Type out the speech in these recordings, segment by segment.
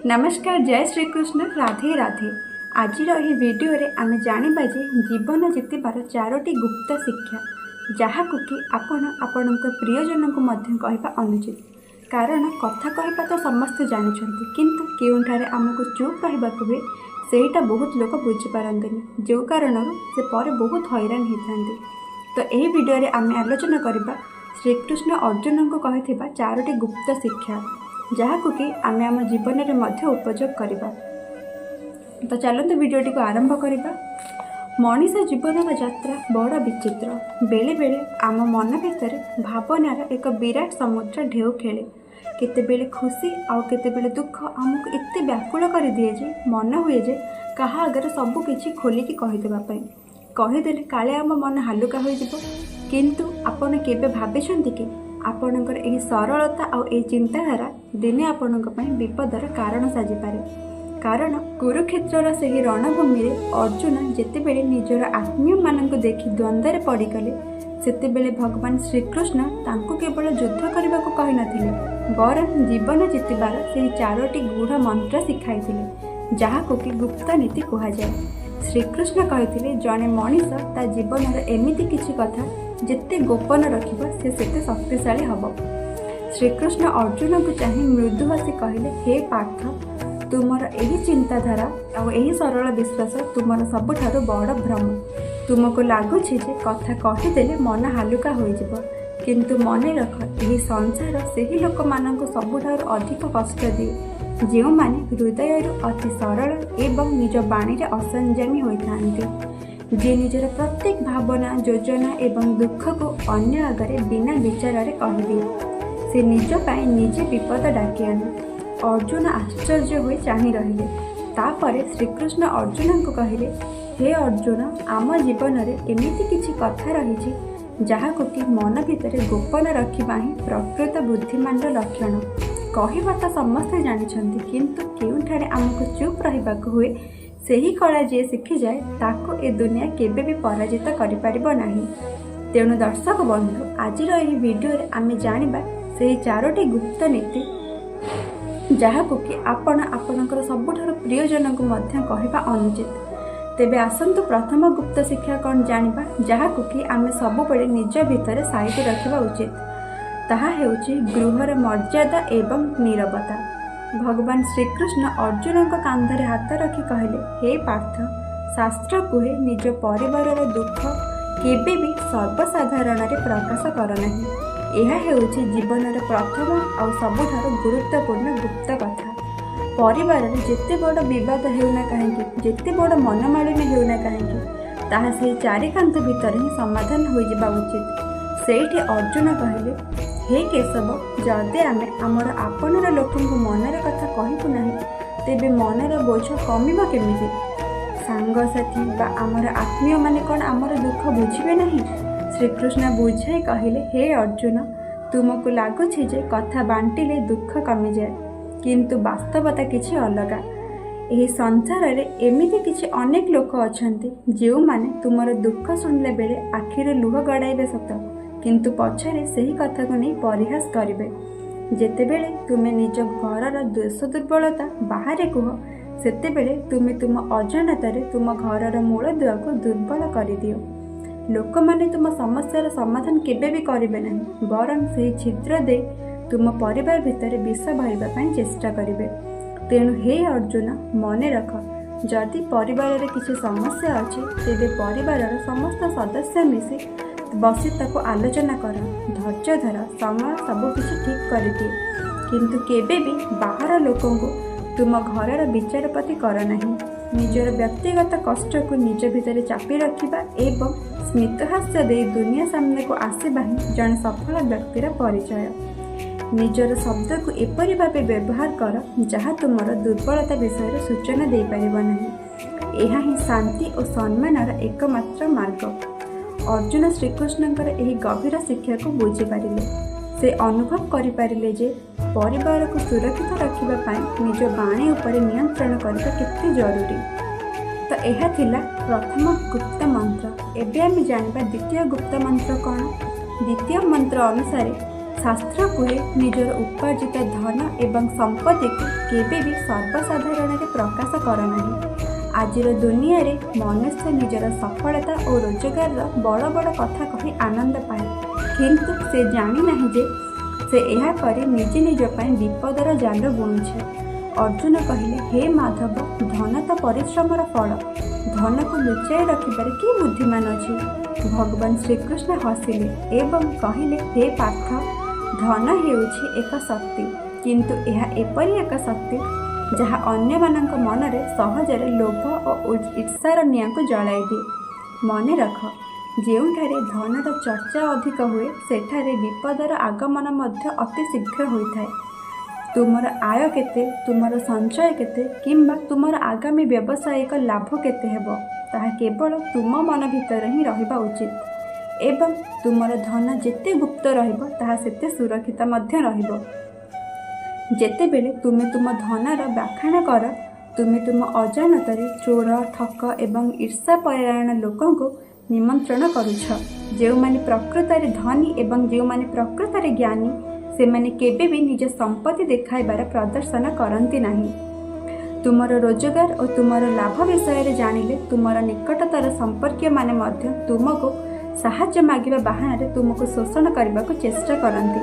ନମସ୍କାର, ଜୟ ଶ୍ରୀକୃଷ୍ଣ, ରାଧେ ରାଧେ। ଆଜିର ଏହି ଭିଡ଼ିଓରେ ଆମେ ଜାଣିବା ଯେ ଜୀବନ ଜିତିବାର ଚାରୋଟି ଗୁପ୍ତ ଶିକ୍ଷା, ଯାହାକୁ କି ଆପଣ ଆପଣଙ୍କ ପ୍ରିୟଜନଙ୍କୁ ମଧ୍ୟ କହିବା ଅନୁଚିତ। କାରଣ କଥା କହିବା ତ ସମସ୍ତେ ଜାଣିଛନ୍ତି, କିନ୍ତୁ କେଉଁଠାରେ ଆମକୁ ଚୁପ୍ ରହିବାକୁ ହୁଏ ସେଇଟା ବହୁତ ଲୋକ ବୁଝିପାରନ୍ତିନି, ଯେଉଁ କାରଣରୁ ସେ ପରେ ବହୁତ ହଇରାଣ ହେଇଥାନ୍ତି। ତ ଏହି ଭିଡ଼ିଓରେ ଆମେ ଆଲୋଚନା କରିବା ଶ୍ରୀକୃଷ୍ଣ ଅର୍ଜୁନଙ୍କୁ କହିଥିବା ଚାରୋଟି ଗୁପ୍ତ ଶିକ୍ଷା, ଯାହାକୁ କି ଆମେ ଆମ ଜୀବନରେ ମଧ୍ୟ ଉପଯୋଗ କରିବା। ତ ଚାଲନ୍ତୁ ଭିଡ଼ିଓଟିକୁ ଆରମ୍ଭ କରିବା। ମଣିଷ ଜୀବନର ଯାତ୍ରା ବଡ଼ ବିଚିତ୍ର। ବେଳେବେଳେ ଆମ ମନ ଭିତରେ ଭାବନାର ଏକ ବିରାଟ ସମୁଦ୍ର ଢେଉ ଖେଳେ। କେତେବେଳେ ଖୁସି ଆଉ କେତେବେଳେ ଦୁଃଖ ଆମକୁ ଏତେ ବ୍ୟାକୁଳ କରିଦିଏ ଯେ ମନ ହୁଏ ଯେ କାହା ଆଗରେ ସବୁ କିଛି ଖୋଲିକି କହିଦେବା ପାଇଁ। କହିଦେଲେ କାଳେ ଆମ ମନ ହାଲୁକା ହୋଇଯିବ। କିନ୍ତୁ ଆପଣ କେବେ ଭାବିଛନ୍ତି କି ଆପଣଙ୍କର ଏହି ସରଳତା ଆଉ ଏହି ଚିନ୍ତାଧାରା ଦିନେ ଆପଣଙ୍କ ପାଇଁ ବିପଦର କାରଣ ସାଜିପାରେ? କାରଣ କୁରୁକ୍ଷେତ୍ରର ସେହି ରଣଭୂମିରେ ଅର୍ଜୁନ ଯେତେବେଳେ ନିଜର ଆତ୍ମୀୟମାନଙ୍କୁ ଦେଖି ଦ୍ୱନ୍ଦ୍ୱରେ ପଡ଼ିଗଲେ, ସେତେବେଳେ ଭଗବାନ ଶ୍ରୀକୃଷ୍ଣ ତାଙ୍କୁ କେବଳ ଯୁଦ୍ଧ କରିବାକୁ କହିନଥିଲେ, ବରଂ ଜୀବନ ଜିତିବାର ସେହି ଚାରୋଟି ଗୂଢ଼ ମନ୍ତ୍ର ଶିଖାଇଥିଲେ, ଯାହାକୁ କି ଗୁପ୍ତ ନୀତି କୁହାଯାଏ। ଶ୍ରୀକୃଷ୍ଣ କହିଥିଲେ, ଜଣେ ମଣିଷ ତା ଜୀବନର ଏମିତି କିଛି କଥା ଯେତେ ଗୋପନ ରଖିବ, ସେ ସେତେ ଶକ୍ତିଶାଳୀ ହେବ। ଶ୍ରୀକୃଷ୍ଣ ଅର୍ଜୁନଙ୍କୁ ଚାହିଁ ମୃଦୁ ହସି କହିଲେ, ହେ ପାର୍ଥ, ତୁମର ଏହି ଚିନ୍ତାଧାରା ଆଉ ଏହି ସରଳ ବିଶ୍ୱାସ ତୁମର ସବୁଠାରୁ ବଡ଼ ଭ୍ରମ। ତୁମକୁ ଲାଗୁଛି ଯେ କଥା କହିଦେଲେ ମନ ହାଲୁକା ହୋଇଯିବ, କିନ୍ତୁ ମନେ ରଖ, ଏହି ସଂସାର ସେହି ଲୋକମାନଙ୍କୁ ସବୁଠାରୁ ଅଧିକ କଷ୍ଟ ଦିଏ ଯେଉଁମାନେ ହୃଦୟରୁ ଅତି ସରଳ ଏବଂ ନିଜ ବାଣୀରେ ଅସଂଯମୀ ହୋଇଥାନ୍ତି। ଯିଏ ନିଜର ପ୍ରତ୍ୟେକ ଭାବନା, ଯୋଜନା ଏବଂ ଦୁଃଖକୁ ଅନ୍ୟ ଆଗରେ ବିନା ବିଚାରରେ କହିଦିଏ, ସେ ନିଜ ପାଇଁ ନିଜେ ବିପଦ ଡାକି ଆଣେ। ଅର୍ଜୁନ ଆଶ୍ଚର୍ଯ୍ୟ ହୋଇ ଚାହିଁ ରହିଲେ। ତାପରେ ଶ୍ରୀକୃଷ୍ଣ ଅର୍ଜୁନଙ୍କୁ କହିଲେ, ହେ ଅର୍ଜୁନ, ଆମ ଜୀବନରେ ଏମିତି କିଛି କଥା ରହିଛି ଯାହାକୁ କି ମନ ଭିତରେ ଗୋପନ ରଖିବା ହିଁ ପ୍ରକୃତ ବୁଦ୍ଧିମାନର ଲକ୍ଷଣ। କହିବା ତ ସମସ୍ତେ ଜାଣିଛନ୍ତି, କିନ୍ତୁ କେଉଁଠାରେ ଆମକୁ ଚୁପ୍ ରହିବାକୁ ହୁଏ, ସେହି କଳା ଯିଏ ଶିଖିଯାଏ ତାକୁ ଏ ଦୁନିଆ କେବେ ବି ପରାଜିତ କରିପାରିବ ନାହିଁ। ତେଣୁ ଦର୍ଶକ ବନ୍ଧୁ, ଆଜିର ଏହି ଭିଡ଼ିଓରେ ଆମେ ଜାଣିବା ସେହି ଚାରୋଟି ଗୁପ୍ତ ନୀତି, ଯାହାକୁ କି ଆପଣ ଆପଣଙ୍କର ସବୁଠାରୁ ପ୍ରିୟଜନଙ୍କୁ ମଧ୍ୟ କହିବା ଅନୁଚିତ। ତେବେ ଆସନ୍ତୁ ପ୍ରଥମ ଗୁପ୍ତ ଶିକ୍ଷା କ'ଣ ଜାଣିବା, ଯାହାକୁ କି ଆମେ ସବୁବେଳେ ନିଜ ଭିତରେ ସାଇତି ରଖିବା ଉଚିତ। ତାହା ହେଉଛି ଗୃହର ମର୍ଯ୍ୟାଦା ଏବଂ ନୀରବତା। ଭଗବାନ ଶ୍ରୀକୃଷ୍ଣ ଅର୍ଜୁନଙ୍କ କାନ୍ଧରେ ହାତ ରଖି କହିଲେ, ହେ ପାର୍ଥ, ଶାସ୍ତ୍ର କୁହେ ନିଜ ପରିବାରର ଦୁଃଖ କେବେ ବି ସର୍ବସାଧାରଣରେ ପ୍ରକାଶ କର ନାହିଁ। ଏହା ହେଉଛି ଜୀବନର ପ୍ରଥମ ଆଉ ସବୁଠାରୁ ଗୁରୁତ୍ୱପୂର୍ଣ୍ଣ ଗୁପ୍ତ କଥା। ପରିବାରରେ ଯେତେ ବଡ଼ ବିବାଦ ହେଉନା କାହିଁକି, ଯେତେ ବଡ଼ ମନମାଳିନ୍ୟ ହେଉନା କାହିଁକି, ତାହା ସେହି ଚାରି କାନ୍ଥ ଭିତରେ ହିଁ ସମାଧାନ ହୋଇଯିବା ଉଚିତ। ସେଇଠି ଅର୍ଜୁନ କହିଲେ, ହେ କେଶବ, ଯଦି ଆମେ ଆମର ଆପଣାର ଲୋକଙ୍କୁ ମନର କଥା କହିବୁ ନାହିଁ, ତେବେ ମନର ବୋଝ କମିବ କେମିତି? ସାଙ୍ଗସାଥି ବା ଆମର ଆତ୍ମୀୟମାନେ କ'ଣ ଆମର ଦୁଃଖ ବୁଝିବେ ନାହିଁ? ଶ୍ରୀକୃଷ୍ଣ ବୁଝାଇ କହିଲେ, ହେ ଅର୍ଜୁନ, ତୁମକୁ ଲାଗୁଛି ଯେ କଥା ବାଣ୍ଟିଲେ ଦୁଃଖ କମିଯାଏ, କିନ୍ତୁ ବାସ୍ତବତା କିଛି ଅଲଗା। ଏହି ସଂସାରରେ ଏମିତି କିଛି ଅନେକ ଲୋକ ଅଛନ୍ତି ଯେଉଁମାନେ ତୁମର ଦୁଃଖ ଶୁଣିଲା ବେଳେ ଆଖିରୁ ଲୁହ ଗଡ଼ାଇବେ ସତ, କିନ୍ତୁ ପଛରେ ସେହି କଥାକୁ ନେଇ ପରିହାସ କରିବେ। ଯେତେବେଳେ ତୁମେ ନିଜ ଘରର ଦୋଷ ଦୁର୍ବଳତା ବାହାରେ କୁହ, ସେତେବେଳେ ତୁମେ ତୁମ ଅଜାଣତରେ ତୁମ ଘରର ମୂଳଦୁଆକୁ ଦୁର୍ବଳ କରିଦିଅ। ଲୋକମାନେ ତୁମ ସମସ୍ୟାର ସମାଧାନ କେବେ ବି କରିବେ ନାହିଁ, ବରଂ ସେହି ଛିଦ୍ର ଦେଇ ତୁମ ପରିବାର ଭିତରେ ବିଷ ଭରିବା ପାଇଁ ଚେଷ୍ଟା କରିବେ। ତେଣୁ ହେ ଅର୍ଜୁନ, ମନେ ରଖ, ଯଦି ପରିବାରରେ କିଛି ସମସ୍ୟା ଅଛି, ତେବେ ପରିବାରର ସମସ୍ତ ସଦସ୍ୟ ମିଶି ବସି ତାକୁ ଆଲୋଚନା କର। ଧୈର୍ଯ୍ୟ ଧର, ସମୟ ସବୁକିଛି ଠିକ୍ କରିଦିଏ। କିନ୍ତୁ କେବେ ବି ବାହାର ଲୋକଙ୍କୁ ତୁମ ଘରର ବିଚାରପତି କର ନାହିଁ। ନିଜର ବ୍ୟକ୍ତିଗତ କଷ୍ଟକୁ ନିଜ ଭିତରେ ଚାପି ରଖିବା ଏବଂ ସ୍ମିତହାସ୍ୟ ଦେଇ ଦୁନିଆ ସାମ୍ନାକୁ ଆସିବା ହିଁ ଜଣେ ସଫଳ ବ୍ୟକ୍ତିର ପରିଚୟ। ନିଜର ଶବ୍ଦକୁ ଏପରି ଭାବେ ବ୍ୟବହାର କର ଯାହା ତୁମର ଦୁର୍ବଳତା ବିଷୟରେ ସୂଚନା ଦେଇପାରିବ ନାହିଁ। ଏହା ହିଁ ଶାନ୍ତି ଓ ସମ୍ମାନର ଏକମାତ୍ର ମାର୍ଗ। ଅର୍ଜୁନ ଶ୍ରୀକୃଷ୍ଣଙ୍କର ଏହି ଗଭୀର ଶିକ୍ଷାକୁ ବୁଝିପାରିଲେ। ସେ ଅନୁଭବ କରିପାରିଲେ ଯେ ପରିବାରକୁ ସୁରକ୍ଷିତ ରଖିବା ପାଇଁ ନିଜ ବାଣୀ ଉପରେ ନିୟନ୍ତ୍ରଣ କରିବା କେତେ ଜରୁରୀ। ତ ଏହା ଥିଲା ପ୍ରଥମ ଗୁପ୍ତ ମନ୍ତ୍ର। ଏବେ ଆମେ ଜାଣିବା ଦ୍ୱିତୀୟ ଗୁପ୍ତ ମନ୍ତ୍ର କ'ଣ। ଦ୍ୱିତୀୟ ମନ୍ତ୍ର ଅନୁସାରେ ଶାସ୍ତ୍ର କୁହେ, ନିଜର ଉପାର୍ଜିତ ଧନ ଏବଂ ସମ୍ପତ୍ତିକୁ କେବେ ବି ସର୍ବସାଧାରଣରେ ପ୍ରକାଶ କର ନାହିଁ। ଆଜିର ଦୁନିଆରେ ମନୁଷ୍ୟ ନିଜର ସଫଳତା ଓ ରୋଜଗାରର ବଡ଼ ବଡ଼ କଥା କହି ଆନନ୍ଦ ପାଏ, କିନ୍ତୁ ସେ ଜାଣିନାହିଁ ଯେ ସେ ଏହା କରି ନିଜେ ନିଜ ପାଇଁ ବିପଦର ଜାଲ ବୁଣୁଛି। ଅର୍ଜୁନ କହିଲେ, ହେ ମାଧବ, ଧନ ତ ପରିଶ୍ରମର ଫଳ। ଧନକୁ ଲୁଚାଇ ରଖିବାରେ କି ବୁଦ୍ଧିମାନ ଅଛି? ଭଗବାନ ଶ୍ରୀକୃଷ୍ଣ ହସିଲେ ଏବଂ କହିଲେ, ହେ ପାର୍ଥ, ଧନ ହେଉଛି ଏକ ଶକ୍ତି, କିନ୍ତୁ ଏହା ଏପରି ଏକ ଶକ୍ତି ଯାହା ଅନ୍ୟମାନଙ୍କ ମନରେ ସହଜରେ ଲୋଭ ଓ ଈର୍ଷାର ନିଆଁକୁ ଜଳାଇ ଦିଏ। ମନେ ରଖ, ଯେଉଁଠାରେ ଧନର ଚର୍ଚ୍ଚା ଅଧିକ ହୁଏ, ସେଠାରେ ବିପଦର ଆଗମନ ମଧ୍ୟ ଅତି ଶୀଘ୍ର ହୋଇଥାଏ। ତୁମର ଆୟ କେତେ, ତୁମର ସଞ୍ଚୟ କେତେ କିମ୍ବା ତୁମର ଆଗାମୀ ବ୍ୟବସାୟିକ ଲାଭ କେତେ ହେବ, ତାହା କେବଳ ତୁମ ମନ ଭିତରେ ହିଁ ରହିବା ଉଚିତ ଏବଂ ତୁମର ଧନ ଯେତେ ଗୁପ୍ତ ରହିବ, ତାହା ସେତେ ସୁରକ୍ଷିତ ମଧ୍ୟ ରହିବ। ଯେତେବେଳେ ତୁମେ ତୁମ ଧନର ବ୍ୟାଖ୍ୟାନ କର, ତୁମେ ତୁମ ଅଜାଣତରେ ଚୋର, ଠକ ଏବଂ ଈର୍ଷାପରାୟଣ ଲୋକଙ୍କୁ ନିମନ୍ତ୍ରଣ କରୁଛ। ଯେଉଁମାନେ ପ୍ରକୃତରେ ଧନୀ ଏବଂ ଯେଉଁମାନେ ପ୍ରକୃତରେ ଜ୍ଞାନୀ, ସେମାନେ କେବେ ବି ନିଜ ସମ୍ପତ୍ତି ଦେଖାଇବାର ପ୍ରଦର୍ଶନ କରନ୍ତି ନାହିଁ। ତୁମର ରୋଜଗାର ଓ ତୁମର ଲାଭ ବିଷୟରେ ଜାଣିଲେ ତୁମର ନିକଟତର ସମ୍ପର୍କୀୟମାନେ ମଧ୍ୟ ତୁମକୁ ସାହାଯ୍ୟ ମାଗିବା ବାହାନାରେ ତୁମକୁ ଶୋଷଣ କରିବାକୁ ଚେଷ୍ଟା କରନ୍ତି।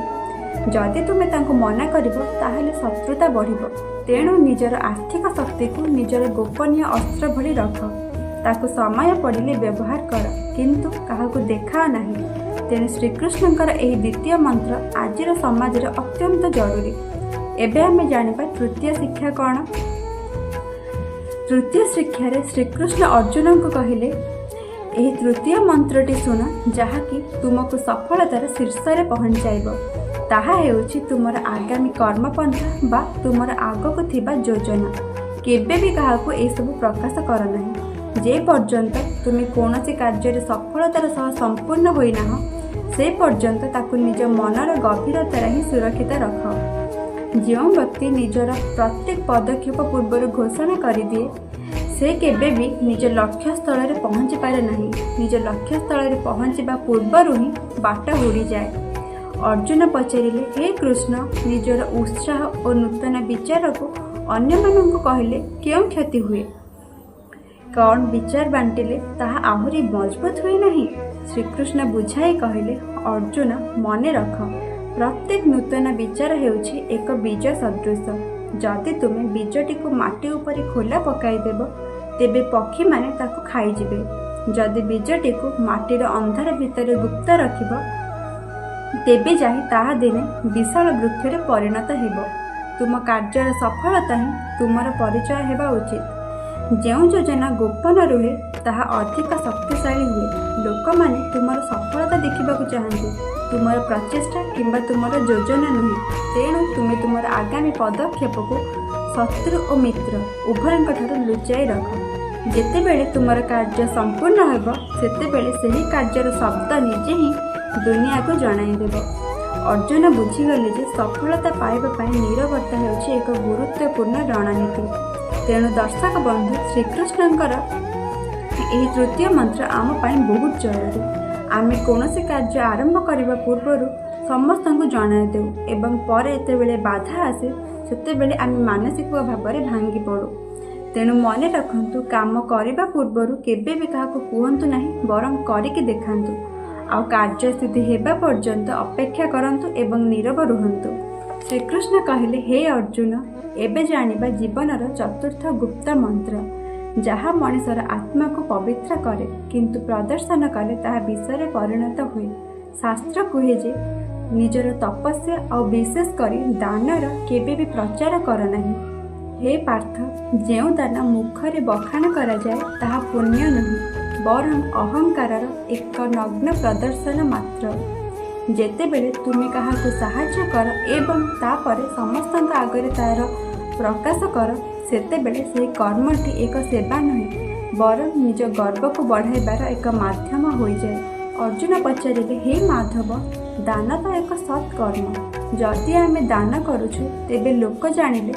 ଯଦି ତୁମେ ତାଙ୍କୁ ମନା କରିବ, ତାହେଲେ ଶତ୍ରୁତା ବଢ଼ିବ। ତେଣୁ ନିଜର ଆର୍ଥିକ ଶକ୍ତିକୁ ନିଜର ଗୋପନୀୟ ଅସ୍ତ୍ର ଭଳି ରଖ। ତାକୁ ସମୟ ପଡ଼ିଲେ ବ୍ୟବହାର କର, କିନ୍ତୁ କାହାକୁ ଦେଖାଅ ନାହିଁ। ତେଣୁ ଶ୍ରୀକୃଷ୍ଣଙ୍କର ଏହି ଦ୍ୱିତୀୟ ମନ୍ତ୍ର ଆଜିର ସମାଜରେ ଅତ୍ୟନ୍ତ ଜରୁରୀ। ଏବେ ଆମେ ଜାଣିବା ତୃତୀୟ ଶିକ୍ଷା କ'ଣ। ତୃତୀୟ ଶିକ୍ଷାରେ ଶ୍ରୀକୃଷ୍ଣ ଅର୍ଜୁନଙ୍କୁ କହିଲେ, ଏହି ତୃତୀୟ ମନ୍ତ୍ରଟି ଶୁଣ, ଯାହାକି ତୁମକୁ ସଫଳତାର ଶୀର୍ଷରେ ପହଞ୍ଚାଇବ। ତାହା ହେଉଛି ତୁମର ଆଗାମୀ କର୍ମପନ୍ଥା ବା ତୁମର ଆଗକୁ ଥିବା ଯୋଜନା। କେବେ ବି କାହାକୁ ଏସବୁ ପ୍ରକାଶ କର ନାହିଁ। ଯେ ପର୍ଯ୍ୟନ୍ତ ତୁମେ କୌଣସି କାର୍ଯ୍ୟରେ ସଫଳତାର ସହ ସମ୍ପୂର୍ଣ୍ଣ ହୋଇନାହଁ, ସେ ପର୍ଯ୍ୟନ୍ତ ତାକୁ ନିଜ ମନର ଗଭୀରତାରେ ହିଁ ସୁରକ୍ଷିତ ରଖ। ଯେଉଁ ବ୍ୟକ୍ତି ନିଜର ପ୍ରତ୍ୟେକ ପଦକ୍ଷେପ ପୂର୍ବରୁ ଘୋଷଣା କରିଦିଏ, ସେ କେବେ ବି ନିଜ ଲକ୍ଷ୍ୟସ୍ଥଳରେ ପହଞ୍ଚି ପାରେ ନାହିଁ। ନିଜ ଲକ୍ଷ୍ୟସ୍ଥଳରେ ପହଞ୍ଚିବା ପୂର୍ବରୁ ହିଁ ବାଟ ହୁଡ଼ିଯାଏ। ଅର୍ଜୁନ ପଚାରିଲେ, ହେ କୃଷ୍ଣ, ନିଜର ଉତ୍ସାହ ଓ ନୂତନ ବିଚାରକୁ ଅନ୍ୟମାନଙ୍କୁ କହିଲେ କେଉଁ କ୍ଷତି ହୁଏ? କ'ଣ ବିଚାର ବାଣ୍ଟିଲେ ତାହା ଆହୁରି ମଜବୁତ ହୁଏ ନାହିଁ? ଶ୍ରୀକୃଷ୍ଣ ବୁଝାଇ କହିଲେ, ଅର୍ଜୁନ, ମନେ ରଖ, ପ୍ରତ୍ୟେକ ନୂତନ ବିଚାର ହେଉଛି ଏକ ବୀଜ ସଦୃଶ। ଯଦି ତୁମେ ବୀଜଟିକୁ ମାଟି ଉପରେ ଖୋଲା ପକାଇଦେବ, ତେବେ ପକ୍ଷୀମାନେ ତାକୁ ଖାଇଯିବେ। ଯଦି ବୀଜଟିକୁ ମାଟିର ଅନ୍ଧାର ଭିତରେ ଗୁପ୍ତ ରଖିବ, ତେବେ ଯାଇ ତାହା ଦିନେ ବିଶାଳ ବୃକ୍ଷରେ ପରିଣତ ହେବ। ତୁମ କାର୍ଯ୍ୟର ସଫଳତା ହିଁ ତୁମର ପରିଚୟ ହେବା ଉଚିତ। ଯେଉଁ ଯୋଜନା ଗୋପନ ରୁହେ, ତାହା ଅଧିକ ଶକ୍ତିଶାଳୀ ହୁଏ। ଲୋକମାନେ ତୁମର ସଫଳତା ଦେଖିବାକୁ ଚାହାନ୍ତି, ତୁମର ପ୍ରଚେଷ୍ଟା କିମ୍ବା ତୁମର ଯୋଜନା ନୁହେଁ। ତେଣୁ ତୁମେ ତୁମର ଆଗାମୀ ପଦକ୍ଷେପକୁ ଶତ୍ରୁ ଓ ମିତ୍ର ଉଭୟଙ୍କଠାରୁ ଲୁଚାଇ ରଖ। ଯେତେବେଳେ ତୁମର କାର୍ଯ୍ୟ ସମ୍ପୂର୍ଣ୍ଣ ହେବ, ସେତେବେଳେ ସେହି କାର୍ଯ୍ୟର ଶବ୍ଦ ନିଜେ ହିଁ ଦୁନିଆକୁ ଜଣାଇଦେବ। ଅର୍ଜୁନ ବୁଝିଗଲେ ଯେ ସଫଳତା ପାଇବା ପାଇଁ ନୀରବତା ହେଉଛି ଏକ ଗୁରୁତ୍ୱପୂର୍ଣ୍ଣ ରଣନୀତି। ତେଣୁ ଦର୍ଶକ ବନ୍ଧୁ, ଶ୍ରୀକୃଷ୍ଣଙ୍କର ଏହି ତୃତୀୟ ମନ୍ତ୍ର ଆମ ପାଇଁ ବହୁତ ଜରୁରୀ। ଆମେ କୌଣସି କାର୍ଯ୍ୟ ଆରମ୍ଭ କରିବା ପୂର୍ବରୁ ସମସ୍ତଙ୍କୁ ଜଣାଇ ଦେଉ ଏବଂ ପରେ ଯେତେବେଳେ ବାଧା ଆସେ, ସେତେବେଳେ ଆମେ ମାନସିକ ଭାବରେ ଭାଙ୍ଗି ପଡ଼ୁ। ତେଣୁ ମନେ ରଖନ୍ତୁ, କାମ କରିବା ପୂର୍ବରୁ କେବେ ବି କାହାକୁ କୁହନ୍ତୁ ନାହିଁ, ବରଂ କରିକି ଦେଖାନ୍ତୁ। ଆଉ କାର୍ଯ୍ୟସିଦ୍ଧି ହେବା ପର୍ଯ୍ୟନ୍ତ ଅପେକ୍ଷା କରନ୍ତୁ ଏବଂ ନୀରବ ରୁହନ୍ତୁ। ଶ୍ରୀକୃଷ୍ଣ କହିଲେ, ହେ ଅର୍ଜୁନ, ଏବେ ଜାଣିବା ଜୀବନର ଚତୁର୍ଥ ଗୁପ୍ତ ମନ୍ତ୍ର, ଯାହା ମଣିଷର ଆତ୍ମାକୁ ପବିତ୍ର କରେ, କିନ୍ତୁ ପ୍ରଦର୍ଶନ କଲେ ତାହା ବିଷରେ ପରିଣତ ହୁଏ। ଶାସ୍ତ୍ର କୁହେ ଯେ ନିଜର ତପସ୍ୟା ଆଉ ବିଶେଷ କରି ଦାନର କେବେ ବି ପ୍ରଚାର କର ନାହିଁ। ହେ ପାର୍ଥ, ଯେଉଁ ଦାନ ମୁଖରେ ବଖାଣ କରାଯାଏ, ତାହା ପୁଣ୍ୟ ନୁହେଁ, ବରଂ ଅହଙ୍କାରର ଏକ ନଗ୍ନ ପ୍ରଦର୍ଶନ ମାତ୍ର। ଯେତେବେଳେ ତୁମେ କାହାକୁ ସାହାଯ୍ୟ କର ଏବଂ ତାପରେ ସମସ୍ତଙ୍କ ଆଗରେ ତା'ର ପ୍ରକାଶ କର, ସେତେବେଳେ ସେହି କର୍ମଟି ଏକ ସେବା ନୁହେଁ, ବରଂ ନିଜ ଗର୍ବକୁ ବଢ଼ାଇବାର ଏକ ମାଧ୍ୟମ ହୋଇଯାଏ। ଅର୍ଜୁନ ପଚାରିଲେ, ହେ ମାଧବ, ଦାନ ତ ଏକ ସତ୍ କର୍ମ। ଯଦି ଆମେ ଦାନ କରୁଛୁ, ତେବେ ଲୋକ ଜାଣିଲେ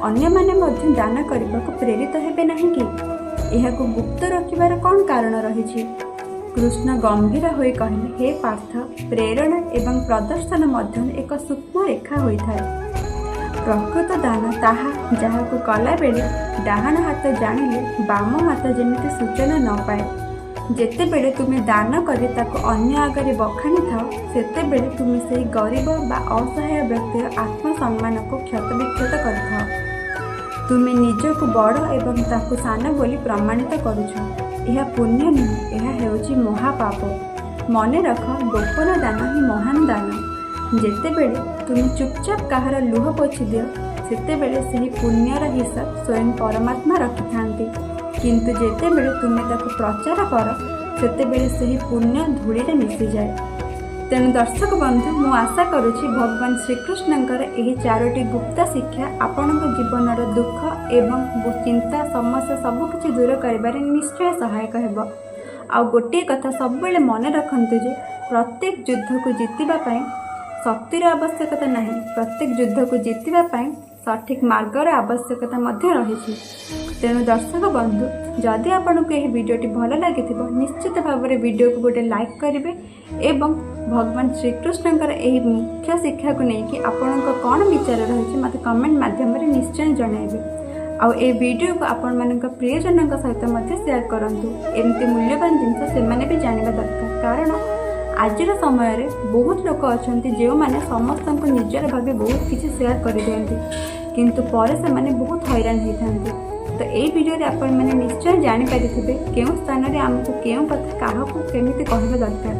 ଅନ୍ୟମାନେ ମଧ୍ୟ ଦାନ କରିବାକୁ ପ୍ରେରିତ ହେବେ ନାହିଁ କି? ଏହାକୁ ଗୁପ୍ତ ରଖିବାର କ'ଣ କାରଣ ରହିଛି? କୃଷ୍ଣ ଗମ୍ଭୀର ହୋଇ କହିଲେ, ହେ ପାର୍ଥ, ପ୍ରେରଣା ଏବଂ ପ୍ରଦର୍ଶନ ମଧ୍ୟରେ ଏକ ସୂକ୍ଷ୍ମ ରେଖା ହୋଇଥାଏ। ପ୍ରକୃତ ଦାନ ତାହା, ଯାହାକୁ କଲାବେଳେ ଡାହାଣ ହାତ ଜାଣିଲେ ବାମ ହାତ ଯେମିତି ସୂଚନା ନ ପାଏ। ଯେତେବେଳେ ତୁମେ ଦାନ କରି ତାକୁ ଅନ୍ୟ ଆଗରେ ବଖାଣିଥାଅ, ସେତେବେଳେ ତୁମେ ସେହି ଗରିବ ବା ଅସହାୟ ବ୍ୟକ୍ତିର ଆତ୍ମସମ୍ମାନକୁ କ୍ଷତବିକ୍ଷତ କରିଥାଅ। ତୁମେ ନିଜକୁ ବଡ଼ ଏବଂ ତାକୁ ସାନ ବୋଲି ପ୍ରମାଣିତ କରୁଛ। ଏହା ପୁଣ୍ୟ ନୁହେଁ, ଏହା ହେଉଛି ମହାପାପ। ମନେ ରଖ, ଗୋପନ ଦାନ ହିଁ ମହାନ ଦାନ। ଯେତେବେଳେ ତୁମେ ଚୁପଚାପ କାହାର ଲୁହ ପୋଛି ଦିଅ, ସେତେବେଳେ ସେହି ପୁଣ୍ୟର ହିସାବ ସ୍ୱୟଂ ପରମାତ୍ମା ରଖିଥାନ୍ତି। କିନ୍ତୁ ଯେତେବେଳେ ତୁମେ ତାକୁ ପ୍ରଚାର କର, ସେତେବେଳେ ସେହି ପୁଣ୍ୟ ଧୂଳିରେ ମିଶିଯାଏ। ତେଣୁ ଦର୍ଶକ ବନ୍ଧୁ, ମୁଁ ଆଶା କରୁଛି ଭଗବାନ ଶ୍ରୀକୃଷ୍ଣଙ୍କର ଏହି ଚାରୋଟି ଗୁପ୍ତ ଶିକ୍ଷା ଆପଣଙ୍କ ଜୀବନର ଦୁଃଖ ଏବଂ ଚିନ୍ତା, ସମସ୍ୟା ସବୁକିଛି ଦୂର କରିବାରେ ନିଶ୍ଚୟ ସହାୟକ ହେବ। ଆଉ ଗୋଟିଏ କଥା ସବୁବେଳେ ମନେ ରଖନ୍ତୁ ଯେ ପ୍ରତ୍ୟେକ ଯୁଦ୍ଧକୁ ଜିତିବା ପାଇଁ ଶକ୍ତିର ଆବଶ୍ୟକତା ନାହିଁ, ପ୍ରତ୍ୟେକ ଯୁଦ୍ଧକୁ ଜିତିବା ପାଇଁ ସଠିକ୍ ମାର୍ଗର ଆବଶ୍ୟକତା ମଧ୍ୟ ରହିଛି। ତେଣୁ ଦର୍ଶକ ବନ୍ଧୁ, ଯଦି ଆପଣଙ୍କୁ ଏହି ଭିଡ଼ିଓଟି ଭଲ ଲାଗିଥିବ, ନିଶ୍ଚିତ ଭାବରେ ଭିଡ଼ିଓକୁ ଗୋଟେ ଲାଇକ୍ କରିବେ ଏବଂ ଭଗବାନ ଶ୍ରୀକୃଷ୍ଣଙ୍କର ଏହି ମୁଖ୍ୟ ଶିକ୍ଷାକୁ ନେଇକି ଆପଣଙ୍କ କ'ଣ ବିଚାର ରହିଛି, ମୋତେ କମେଣ୍ଟ ମାଧ୍ୟମରେ ନିଶ୍ଚୟ ଜଣାଇବେ। ଆଉ ଏ ଭିଡ଼ିଓକୁ ଆପଣମାନଙ୍କ ପ୍ରିୟଜନଙ୍କ ସହିତ ମଧ୍ୟ ସେୟାର କରନ୍ତୁ। ଏମିତି ମୂଲ୍ୟବାନ ଜିନିଷ ସେମାନେ ବି ଜାଣିବା ଦରକାର, କାରଣ ଆଜିର ସମୟରେ ବହୁତ ଲୋକ ଅଛନ୍ତି ଯେଉଁମାନେ ସମସ୍ତଙ୍କୁ ନିଜର ଭାବି ବହୁତ କିଛି ସେୟାର କରିଦିଅନ୍ତି, କିନ୍ତୁ ପରେ ସେମାନେ ବହୁତ ହଇରାଣ ହେଇଥାନ୍ତି। ତ ଏଇ ଭିଡ଼ିଓରେ ଆପଣମାନେ ନିଶ୍ଚୟ ଜାଣିପାରିଥିବେ କେଉଁ ସ୍ଥାନରେ ଆମକୁ କେଉଁ କଥା କାହାକୁ କେମିତି କହିବା ଦରକାର।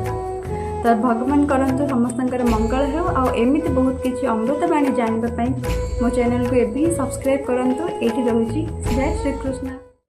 ତ ଭଗବାନ କରନ୍ତୁ ସମସ୍ତଙ୍କର ମଙ୍ଗଳ ହେଉ। ଆଉ ଏମିତି ବହୁତ କିଛି ଅମୃତବାଣୀ ଜାଣିବା ପାଇଁ ମୋ ଚ୍ୟାନେଲକୁ ଏବେ ହିଁ ସବସ୍କ୍ରାଇବ୍ କରନ୍ତୁ। ଏଇଠି ରହୁଛି। ଜୟ ଶ୍ରୀକୃଷ୍ଣ।